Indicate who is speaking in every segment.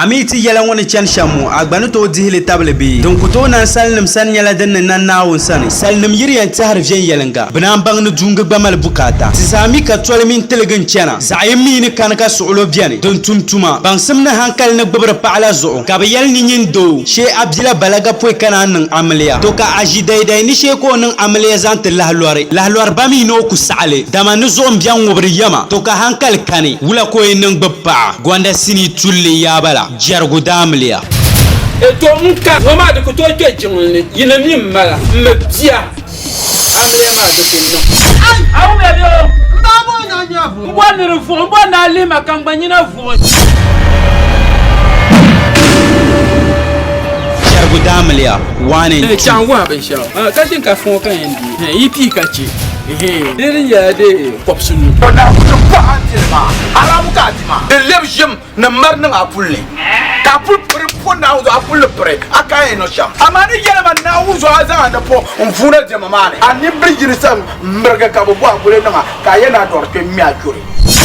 Speaker 1: A mi ti yɛla ŋɔ ni chani shɛm ŋɔ, a gba ni tooi dihi li tabili bee? Din ku tooi nani salinim sani nyɛla din ni nani Naawuni sani. Salinim yiri yɛn tɛhiri viɛnyɛliŋga, bɛ naan baŋ ni duungi gba mali bukaata. Ti zaa mi ka toli mini tiligi n-chana. Zaɣ yini mi ni kani ka suɣilo beni din tum tuma. Baŋsim ni hankali ni gbibiri paɣa la zuɣu ka bɛ yɛli ni nyin doo, shee a bila balaga pɔi ka naan niŋ amiliya. To ka a ʒi daidai ni shee ka o niŋ amiliya zaŋ ti lahalɔri. Lahalɔri ba mi ni o ku saɣi li, dama ni zuɣu m-bɛn ŋubiri yɛma. To ka hankali kani, wula ka o yɛn niŋ gbibi paɣa? Gonda sinii tulli yaabala, jɛrigu daamiliya.
Speaker 2: E to n ka ŋɔ maa di ku tooi kpe jiŋli ni, yi ni mi m mala, m mi bia amiliya maa di ku niŋ. A wumya bɛ o? M bɔri ni di vuɣi, m bɔri ni a lihi ma ka n gba nyina vuɣi.
Speaker 1: Jɛrigu daamiliya, 1 and 2.
Speaker 2: Chaŋ wuhi a binshɛɣu ka ʒini ka fuŋɔ ka yɛn di yi pii ka chɛ. Di di nyɛla di kɔbisinu.
Speaker 3: O daa ku ti bɔh a n-dili maa, Haramu ka a di maa? Di lɛbi ʒim ni mari niŋ a puli ni, ka a puli piri po Naawuni zuɣu, a puli ni piri a ka yɛn niŋ shɛm. Amaa ni yɛli ma Naawuni zuɣu a zaŋ a napɔŋ n-vuuna diɛma maa ni, a nimbil yini sa m-mirigi ka bɛ bɔh a guli niŋ a, ka a yɛn ni a dɔri kpe m-mi a churi.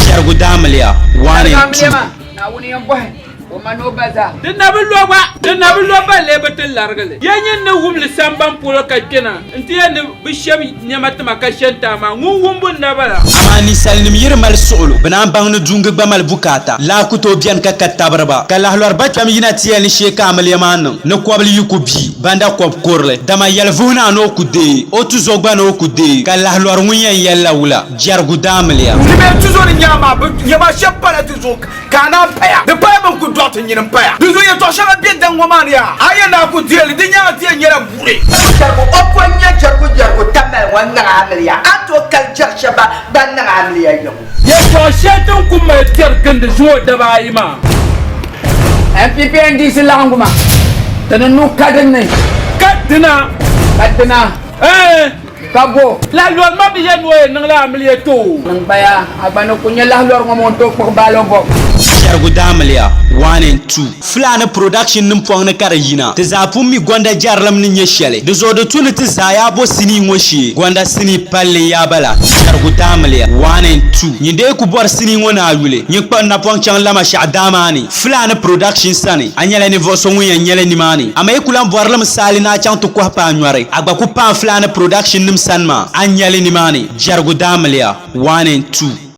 Speaker 1: Chɛrigu daamiliya, 1 and 2.
Speaker 4: Naawuni yɛn bɔhi o ma ni o ba zaa.
Speaker 2: Di na bi lo gba, di na bi lo balle bɛ ti larigi li. Ya nyin ni wum li samban polo ka kpɛna nti yɛli ni bɛ shɛb nɛma ti ma ka she n-taai maa, ŋun wumbu n-na bala.
Speaker 1: Amaa ninsalinim yi di mali suɣilo, bɛ naan baŋ ni duungi gba mali bukaata. Laa ku tooi beni ka ka tabiri ba, ka lahi lɔri ba kpɛm yina ti yɛli ni shee ka amiliya maa niŋ, ni kɔbili yi ku bii, banda kɔb kurili. Dama yɛli vuhi naa ni o ku deei, o tuzo gba ni o ku deei, ka lahi lɔri ŋun yɛn yɛli la wula, jɛrigu daamiliya.
Speaker 3: Ti bee tuzo ni nyaŋ maa, bɛ yɛma shɛb pala ti zuɣu Ka a naan paya, di paya bɛn ku dɔɣi ti nyini m-paya. Di zuɣu yɛtɔɣ shɛŋa be daŋ ŋɔ maa ni yaa, a yɛn daa ku deei li, di nyaaŋa ti yɛn nyɛla buɣili.
Speaker 5: Jɛrigu o ko n-nyɛ jɛrigu jɛrigu tamali ŋɔ niŋ amiliya, a ni tooi kali jɛri shɛba ban niŋ amiliya yaŋɔ.
Speaker 2: Yɛtɔɣ shɛli din ku mali tɛri gindi zuŋɔ daba ayi maa.
Speaker 4: NPP NDC laɣingu maa, ti ni nuu ka din ni.
Speaker 2: Ka dina.
Speaker 4: Ka dina.
Speaker 2: Ɛɛn.
Speaker 4: Ka bo?
Speaker 2: Lahi lɔri ma bi yɛn ni o yɛn niŋla amiliya ti o.
Speaker 4: Niŋ baya, a gba ni ku nya lahi lɔri ŋɔ maa o ni tooi kpuɣi baalɔ bɔbu.
Speaker 1: Chɛrigu daamiliya, 1 and 2. Fulani production nim pɔŋ ni ka di yina. Ti zaa pun mi Gonda jɛrilim ni nyɛ shɛli. Di zuɣu di tu ni ti zaa yaa bo sinii ŋɔ shee. Gonda sinii palli n-yaa bala. Chɛrigu daamiliya, 1 and 2. Nyin dee ku bɔri sinii ŋɔ ni a yuli, nyin kpuɣi napɔŋ chaŋ Lamashɛɣu daa maa ni. Fulani production sani, a nyɛla ninvuɣ so ŋun yɛn nyɛli nimaani. Amaa yi ku lan bɔri li mi saali ni a chaŋ ti kɔhi paai nyɔri, a gba ku paai Fulani production nim sani maa, a ni nyɛli nimaani. Jɛrigu daamiliya, 1 and 2.